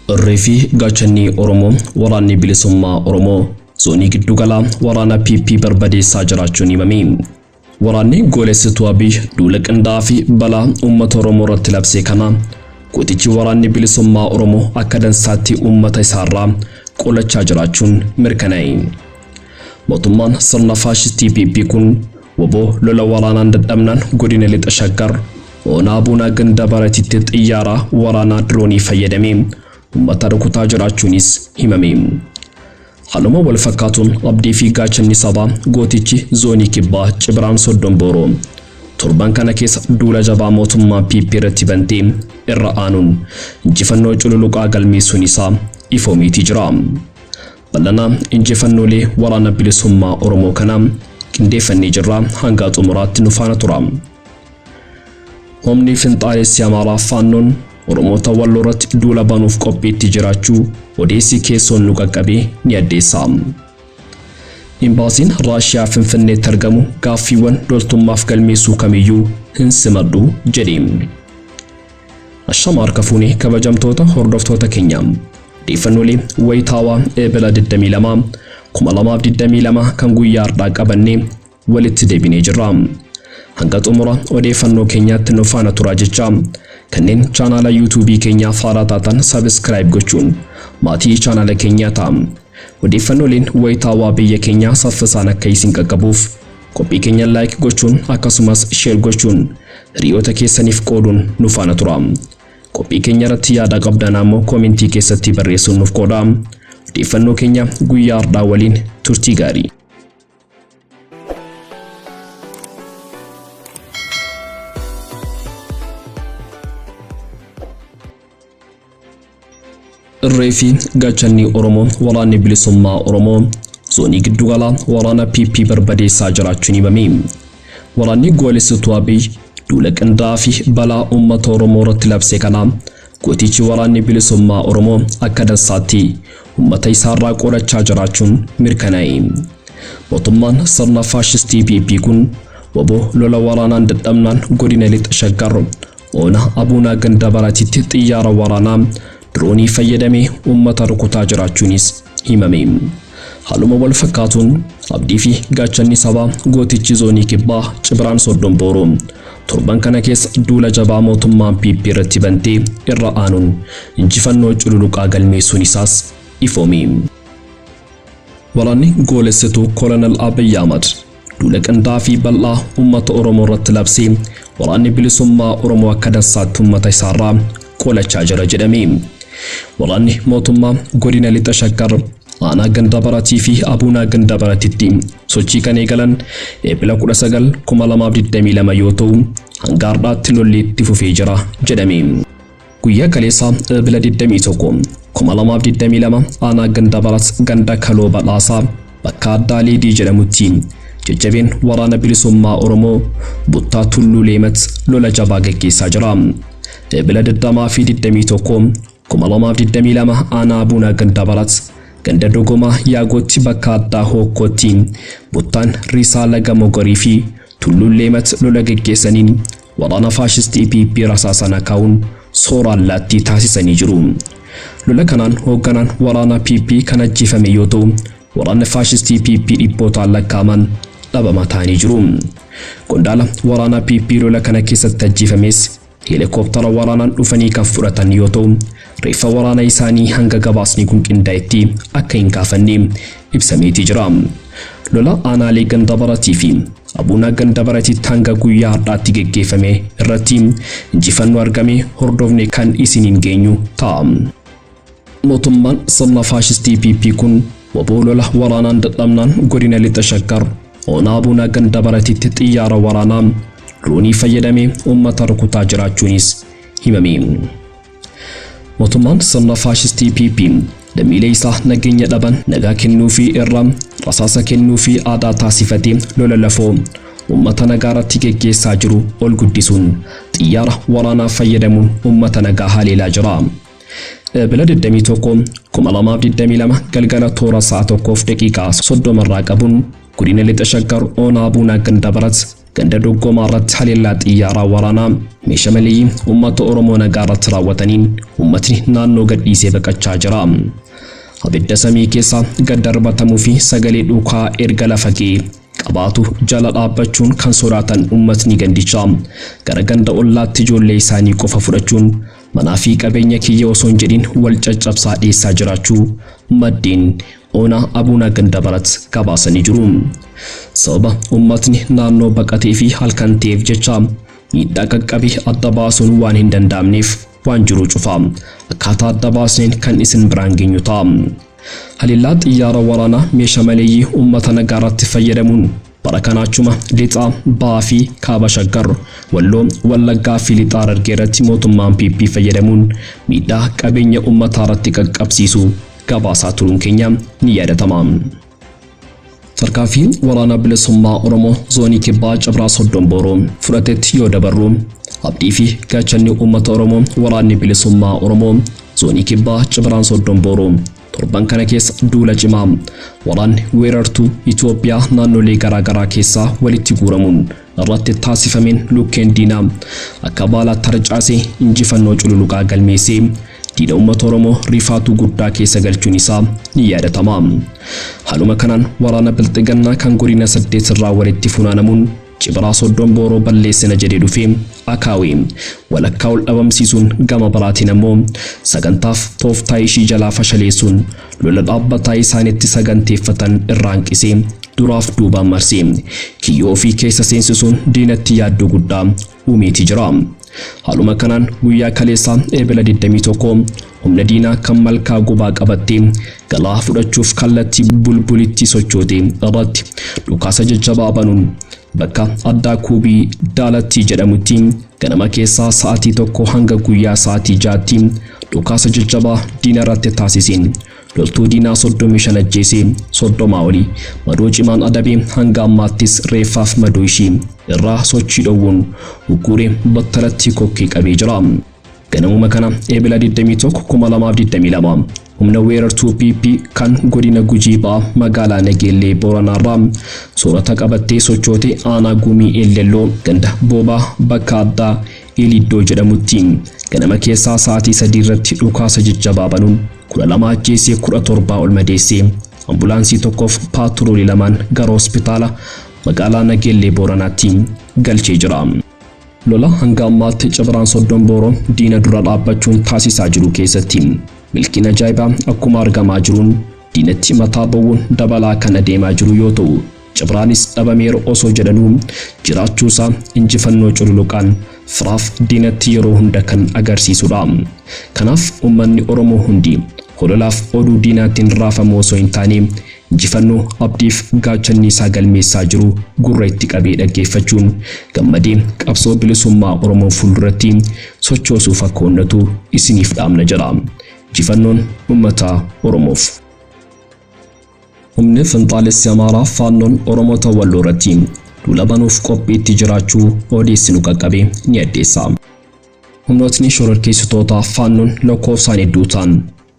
Irree fi gaachanni Oromoo waraanni bilisummaa Oromoo zoonii giddugalaa waraana PP barbadeessaa jiraachuun himame. Waraanni goolessituu Abiy duula qindaa'aa fi balaa uummata Oromoo irratti labsee kana gootichi waraanni bilisummaa Oromoo akka dansaatti uummata isaarraa qolachaa jiraachuun mirkanaa'e. Mootummaan sirna faashistii PP kun woboo lola waraanaan dadhabnaan godina lixa Shaggar onaa Abuunaa Ganda Baratitti xiyyaara waraanaa diroonii fayyadamee uummata rukutaa jiraachuunis himame. Haaluma wal fakkaatuun abdii fi gaachanni sabaa gootichi zoonii kibbaa Cibiraan Soddon Booroo torban kana keessa duula jabaa mootummaa PP irratti bantee irra aanuun injifannoo cululuqaa galmeessuun isaa ifoomeetii jira. Bal'anaa injifannoolee waraana bilisummaa Oromoo kana qindeeffannee jirra, hanga xumuraatti nu faana tura. Humni finxaalessi Amaaraa Faannoon Oromoota Walloo irratti duula banuuf qophiitti jiraachuu odeessi keessoon nu qaqqabe ni addeessa. Imbaasiin Raashiyaa Finfinneetti argamu gaaffiiwwan loltummaaf galmeessuu kamiyyuu hin simadhu jedhe. Ashama harka fuunee kabajamtoota hordoftoota keenya. Odeeffannoolee wayitaawaa Eebila 22 2022 kan guyyaa har'aa qabannee walitti deebinee jirra. Hanga xumura odeeffannoo keenyaatti nu faana turaa jecha kanneen chaanaala yuutuubii keenyaa faaraa taatan sabiskiraayib gochuun maatii chaanaala keenyaa ta'a. Odeeffannooleen wayitaawaa biyya keenyaa saffisaan akka isin qaqqabuuf qophii keenya laayik gochuun akkasumas sheer gochuun hiriyoota keessaniif qooduun nu faana tura. Qophii keenya irratti yaada qabdan ammoo koomentii keessatti barreessuun nuuf qooda. Odeeffannoo keenya guyyaa har'aa waliin turtii gaarii. Irree fi gaachanni Oromoo waraanni bilisummaa Oromoo zoonii giddugalaa waraana PP barbadeessaa jiraachuun himame. Waraanni goolessituu Abiy duula qindaa'aa fi balaa uummata Oromoo irratti labse kana gootichi waraanni bilisummaa Oromoo akka dansaatti uummata isaarraa qolachaa jiraachuun mirkanaa'e. Mootummaan sirna faashistii PP kun woboo lola waraanaan dadhabnaan godina lixa Shaggar ona Abuunaa Ganda Baratitti xiyyaara waraanaa diroonii fayyadamee uummata rukutaa jiraachuunis himame. Haaluma wal fakkaatuun abdii fi gaachanni sabaa gootichi zoonii kibbaa Cibiraan Soddon Booroo torban kana keessa duula jabaa mootummaan PP irratti bantee irra aanuun injifannoo cululuqaa galmeessuun isaas ifoome. Waraanni goolessituu Kolonel Abiy Ahmad duula qindaa'aa fi bal'aa uummata Oromoo irratti labsee waraanni bilisummaa Oromoo akka dansaatti uummata isaarraa qolachaa jira jedhame. Waraanni mootummaa godina lixa Shaggar aanaa Ganda Baratii fi Abuunaa Ganda Baratitti sochii kan eegalan Eebila 19 2022 yoo ta'u hanga har'aatti lolli itti fufee jira jedhame. Guyyaa kaleessaa Eebila 21 2022 aanaa Ganda Barat ganda Kaloo Badhaasaa bakka addaa Leedii jedhamutti jajjabeen waraana bilisummaa Oromoo Buttaa Tulluu Leemat lola jabaa gaggeessaa jira. Eebila 20 fi 21 2022 aanaa Abuunaa Ganda Barat ganda Dogomaa Yaagootti bakka addaa Hookkootti Buttaan Risaa Laga Mogorii fi Tulluun Leemat lola gaggeessaniin waraana faashistii PP rasaasan akaa'uun soora allaattii taasisanii jiru. Lola kanaan hoogganaan waraana PP kan ajjeefame yoo ta'u waraanni faashistii PP dhibbootaan lakkaa'aman dhabama ta'anii jiru. Qondaala waraana PP lola kana keessatti ajjeefames heelikooptara waraanaan dhufanii kan fudhatan yoo ta'u reeffa waraana isaanii hanga gabaasni kun qindaa'etti akka hin kaafanne ibsameetii jira. Lola aanaalee Ganda Baratii fi Abuunaa Ganda Baratiitti hanga guyyaa har'aatti geggeeffame irratti injifannoo argame hordofne kan isiniin geenyu ta'a. Mootummaan sirna faashistii PP kun woboo lola waraanaan dadhabnaan godina lixa Shaggar onaa Abuunaa Ganda Baratiitti xiyyaara waraanaa diroonii fayyadamee uummata rukutaa jiraachuunis himame. Mootummaan sirna faashistii PP lammiilee isaa nageenya dhaban nagaa kennuufii irra rasaasa kennuufii aadaa taasifatee lola lafoo uummata nagaa irratti geggeessaa jiru ol guddisuun xiyyaara waraanaa fayyadamuun uummata nagaa haleelaa jira. Eebila 21 2022 galgala toora sa'a 1:30 irraa qabuun godina lixa Shaggar onaa Abuunaa Ganda Barat ganda doggomaa irratti haleellaa xiyyaaraa waraanaa meeshaa maleeyyii uummata Oromoo nagaa irratti raawwataniin uummatni naannoo gadhiisee baqachaa jira. Abidda samii keessaa gad darbatamuu fi sagalee dhukaa erga lafa ga'ee qabaatu jala dhaabbachuun kan sodaatan uummatni gandichaa gara ganda ollaatti ijoollee isaanii qofa fudhachuun manaa fi qabeenya kiyya osoo hin jedhin wal caccabsaa dhiyeessaa jiraachuu maddeen Ona Abuunaa Gandabarat gabaasanii jiru. Sababa uummatni naannoo baqatee fi halkan ta'eef jecha miidhaa qaqqabe adda baasuun waan hin danda'amneef waan jiru cufa akkaataa adda baasneen kan isin biraan geenyu ta'a. Haleellaa xiyyaara waraanaa meeshaa maleeyyii uummata nagaa irratti fayyadamuun bara kanaachuma lixaa, ba'aa fi kaaba Shaggar, Walloo, Wallaggaa fi lixaa Harargee irratti mootummaan PP fayyadamuun miidhaa qabeenya uummataa irratti qaqqabsiisu gabaasaa turuun keenya ni yaadatama. Tarkaanfii waraana bilisummaa Oromoo zoonii kibbaa Cibraa Soddon Booroo fudhatetti yoo dabarru, abdii fi gaachanni uummata Oromoo waraanni bilisummaa Oromoo zoonii kibbaa Cibraan Soddon Booroo torban kana keessa duula cimaa waraanni weerartuu Itoophiyaa naannolee garaagaraa keessaa walitti guuramuun irratti taasifameen lukkeen diinaa akka baalaa tarcaasee injifannoo cululuqaa galmeessee diina uummata Oromoo rifaatuu guddaa keessa galchuun isaa ni yaadatama. Haaluma kanaan waraana bilxiginnaa kan godina 8 irraa walitti funaanamuun Cibraa Soddon Booroo balleessina jedhee dhufee akaawee walakkaa ol dhabamsiisuun, gama biraatiin ammoo sagantaaf tooftaa ishii jalaa fashaleessuun lola dhaabbataa isaanitti saganteeffatan irraa hanqisee duraaf duubaan marsee kiyyoo ofii keessa seensisuun diinatti yaaddoo guddaa uumeeti jira. Haaluma kanaan guyyaa kaleessaa Eebila 21 humna diinaa kan malkaa gubaa qabattee galaa fudhachuuf kallattii bulbulitti sochoote irratti dhukaasa jajjabaa banuun bakka addaa Kuubii Daalattii jedhamutti ganama keessaa sa'aatii 1 hanga guyyaa sa'aatii 6tti dhukaasa jajjabaa diina irratti taasiseen loltuu diinaa 35 ajjeesee 30 olii madoo cimaan adabee hanga ammaattis reeffaaf madoo ishii irraa sochii dhowwuun ugguuree battalatti kokkee qabee jira. Ganamuma kana Eebila 21 2022 humna weerartuu PP kan godina Gujii Ba'aa magaalaa Nageellee Booranaarraa soorata qabattee sochoote aanaa Gumii Eelleelloo ganda Boobaa bakka addaa Eeliddoo jedhamutti ganama keessaa sa'aatii 3 irratti dhukaasa jajjabaa banuun 12 ajjeesee 17 ol madeessee ambulaansii tokkoof paatroolii 2 gara hospitaala magaalaa Nageellee Booranaatti galchee jira. Lola hanga ammaatti Cibraan Soddon Booroo diina dura dhaabbachuun taasisaa jiru keessatti milkiin ajaa'ibaa akkuma argamaa jiruun diinatti mataa bowwuun dabalaa kan adeemaa jiru yoo ta'u, Cibraanis dhabameera osoo jedhanuu jiraachuusaa injifannoo cululuqaan firaaf diinatti yeroo hunda kan agarsiisudha. Kanaaf uummanni Oromoo hundi hololaaf oduu diinaatiin raafamu osoo hin taane injifannoo abdiif gaachanni isaa galmeessaa jiru gurra itti qabee dhaggeeffachuun gammadee qabsoo bilisummaa Oromoo fuulduratti sochoosuuf akka onnatu isiniif dhaamna jedha. Injifannoon uummata Oromoof. Humni finxaalessi Amaaraa Faannoon Oromoota Walloo irratti duula banuuf qophiitti jiraachuu odeessinu qaqqabe ni addeessa. Humnootni shororkeessitoota Faannoon lakkoofsaan hedduu ta'an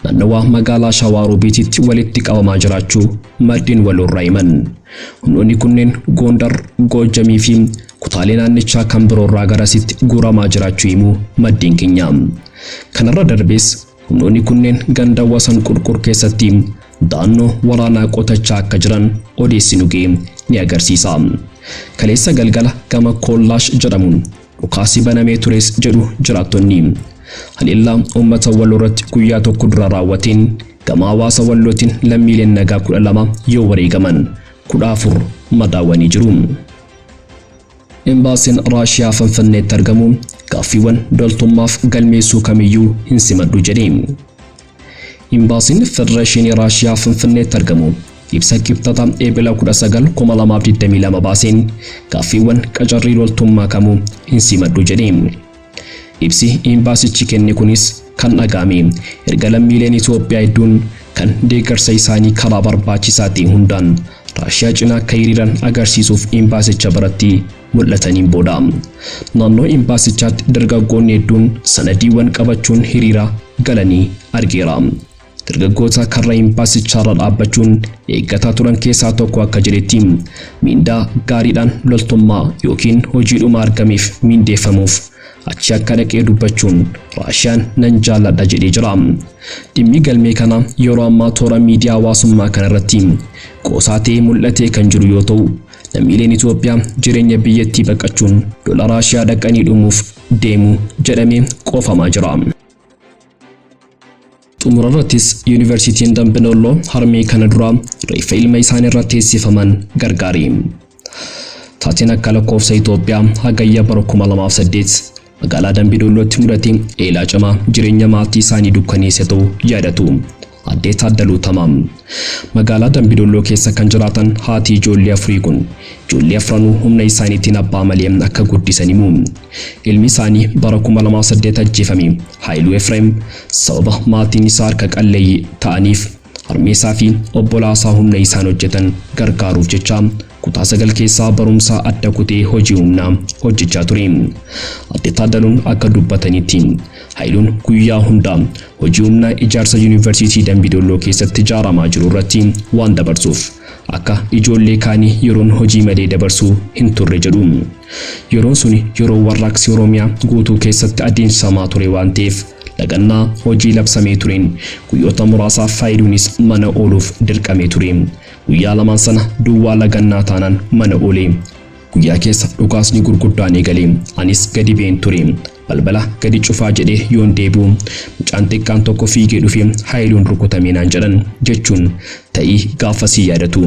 naannawaa magaalaa Shawaa Roobiititti walitti qabamaa jiraachuu maddeen Walloorraa himan. Humnoonni kunneen Gondar, Goojjamii fi kutaalee naannichaa kan biroorraa garasitti guuramaa jiraachuu himu maddeen keenya. Kanarra darbees humnoonni kunneen ganda Wasan Qurqur keessatti da'annoo waraanaa qotachaa akka jiran odeessinu ga'e ni agarsiisa. Kaleessa galgala gama Kollaash jedhamuun dhukaasi banamee tures jedhu jiraattonni. Haleellaa uummata Walloo irratti guyyaa tokko dura raawwateen gama hawaasa Wallootiin lammiileen nagaa 12 yoo wareegaman 14 madaawanii jiru. Embaasiin Raashiyaa Finfinneetti argamu gaaffiiwwan loltummaaf galmeessuu kamiyyuu hin simadhu jedhe. Embaasiin Federeeshinii Raashiyaa Finfinneetti argamu ibsa Kibxata Eebila 19 2022 baaseen gaaffiiwwan qacarrii loltummaa kamuu hin simadhu jedhe. Ibsi embaasichi kenne kunis kan dhaga'ame erga lammiileen Itoophiyaa hedduun kan deeggarsa isaanii karaa barbaachisaa ta'e hundaan Raashiyaa cinaa akka hiriiran agarsiisuuf embaasicha biratti mul'ataniin booda. Naannoo embaasichaatti dargaggoonni hedduun sanadiiwwan qabachuun hiriira galanii argeera. Dargaggoota karra imbaasichaarra dhaabbachuun eeggataa turan keessaa tokko akka jedhetti, miindaa gaariidhaan loltummaa yookiin hojiidhuma argameef miindeeffamuuf achi akka dhaqee dubbachuun Raashiyaan nan jaalladha jedhee jira. Dhimmi galmee kana yeroo ammaa toora miidiyaa hawaasummaa kanarratti qoosaa ta'ee mul'atee kan jiru yoo ta'u, lammiileen Itoophiyaa jireenya biyyattii baqachuun lola Raashiyaa dhaqanii dhumuuf deemu jedhamee qoofamaa jira. Xumura irrattis Yuunivarsiitiin Dambi Dolloo harmee kana dura reeffa ilma isaanii irra teessifaman gargaare. Taateen akka lakkoofsa Itoophiyaa hagayya bara 2008 magaalaa Dambi Dollootti mudate eelaa cimaa jireenya maatii isaanii dukkaneesse ta'uu yaadatu. Addee Taaddaluu Tamaam. Magaalaa Dambi Dolloo keessa kan jiraatan haati ijoollee afurii kun ijoollee afranuu humna isaaniitiin abbaa malee akka guddisan himu. Ilmi isaanii bara 2008 ajjeefame Haayiluu Efreem sababa maatiin isaa harka qalleeyyii ta'aniif harmeessaa fi obbolaasaa humna isaan hojjetan gargaaruuf jecha kutaa 9 keessaa barumsaa adda kutee hojii humnaa hojjechaa ture. Addee Taaddaluun akka dubbatanitti Haayiluun guyyaa hundaa hojii humnaa ijaarsa Yuunivarsiitii Dambi Dolloo keessatti ijaaramaa jiru irratti waan dabarsuuf akka ijoollee kaanii yeroon hojii malee dabarsuu hin turre jedhu. Yeroon suni yeroo warraaqsi Oromiyaa guutuu keessatti adeemsifamaa ture waan ta'eef lagannaa hojii labsamee tureen guyyoota muraasaaf Haayiluunis mana ooluuf dirqamee ture. Guyyaa lamaan sana duwwaa lagannaa taanaan mana oole. Guyyaa keessa dhukaasni gurguddaan eegale. Anis gadi ba'een ture. Balbala gadi cufaa jedhee yoon deebi'u mucaan xiqqaan tokko fiigee dhufee Haayiluun rukutamee naan jedhan jechuun ta'ii gaafasii yaadatu.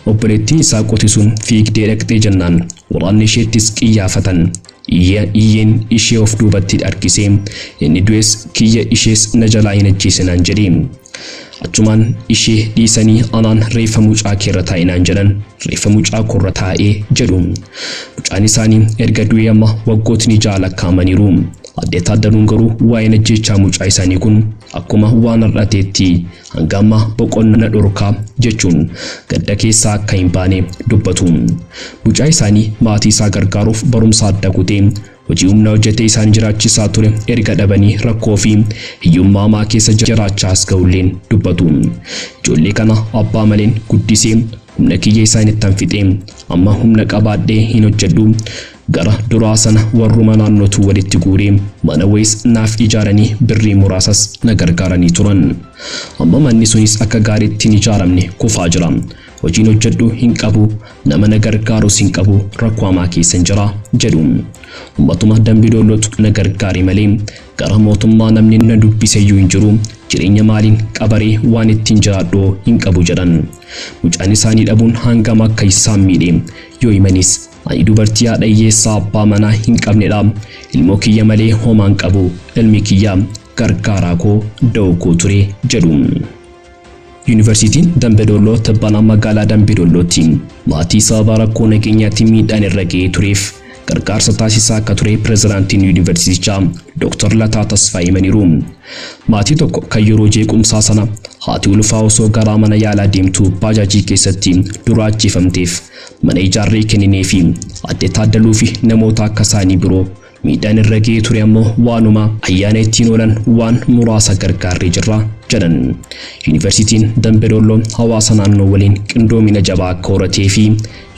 Obboleettiin isaa qotisuun fiigdee dhaqxee jennaan waraanni isheettis qiyyaafatan. Iyyeen ishee of duubatti harkisee inni du'es kiyya ishees na jalaa hin ajjeese naan jedhe. Achumaan ishee dhiisanii anaan reeffa mucaa keerra taa'e naan jedhan, reeffa mucaa koorra taa'ee jedhu. Mucaan isaanii erga du'ee amma waggootni 6 lakkaa'amaniiru. Addee Taaddaluun garuu waa'een ajjeechaa mucaa isaanii kun akkuma waan har'ateetti hanga ammaa boqonnaa na dhorkaa jechuun gadda keessaa akka hin baane dubbatu. Mucaa isaanii maatii isaa gargaaruuf barumsa adda kutee hojii humnaa hojjetee isaan jiraachisaa ture erga dhabanii rakkoo fi hiyyummaa hamaa keessa jiraachaa as ga'ulleen dubbatu. Ijoollee kana abbaa maleen guddisee humna kiyya isaanittan fixee amma humna qabaadhee hin hojjedhu. Gara duraa sana warruma naannootu walitti guuree mana wayiis naaf ijaaranii birrii muraasas na gargaaranii turan. Amma manni sunis akka gaariitti hin ijaaramne kufaa jira. Hojiin hojjedhu hin qabu, nama na gargaarus hin qabu, rakkoo hamaa keessan jira jedhu. Uummatuma Dambi Dollootu na gargaare malee gara mootummaa namni na dubbiseyyuu hin jiru. Jireenya maaliin qabaree waan ittiin jiraadhu hin qabu jedhan. Mucaan isaanii dhabuun hangam akka isaan miidhe yoo himanis ani dubartii haadha hiyyeessaa abbaa manaa hin qabnedha. Ilmoo kiyya malee homaa hin qabu. Ilmi kiyya gargaaraa koo da'oo koo ture jedhu. Yuunivarsiitiin Dambi Dolloo tibbana magaalaa Dambi Dollootti maatii sababa rakkoo nageenyaatiin miidhaan irra ga'ee tureef gargaarsa taasisaa akka ture pirezidaantiin yuunivarsiitichaa Dr. Lataa Tasfaayee himaniiru. Maatii tokko kan yeroo jeequmsaa sana haati ulfaa osoo garaa mana yaalaa deemtu baajaajii keessatti dura ajjeefamteef mana ijaarree kenninee fi Addee Taaddaluu fi namoota akka isaanii biroo miidhaan irra ga'ee ture ammoo waanuma ayyaana ittiin oolan waan muraasa gargaarree jirra jedhan. Yuunivarsiitiin Dambi Dolloo hawaasa naannoo waliin qindoomina jabaa akka horatee fi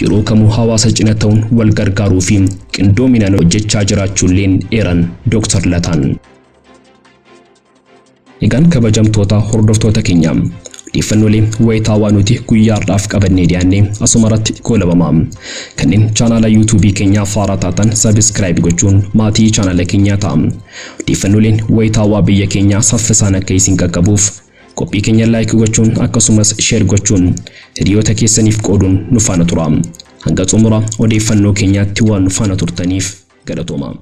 yeroo kamuu hawaasa cina ta'uun wal gargaaruu fi qindoominaan hojjechaa jiraachuulleen eeran Dr. Lataan. Egaan kabajamtoota hordoftoota keenya, odeeffannoolee wayitaawaa nuti guyyaa har'aaf qabannee dhiyaanne asuma irratti goolabama. Kanneen chaanaala yuutuubii keenyaa faaraa taatan subscribe gochuun maatii chaanaala keenyaa ta'a. Odeeffannooleen wayitaawaa biyya keenyaa saffisaan akka isin qaqqabuuf qophii keenya like gochuun akkasumas share gochuun hiriyoota keessaniif qooduun nu faana tura. Hanga xumura odeeffannoo keenyaatti waan nu faana turtaniif galatooma.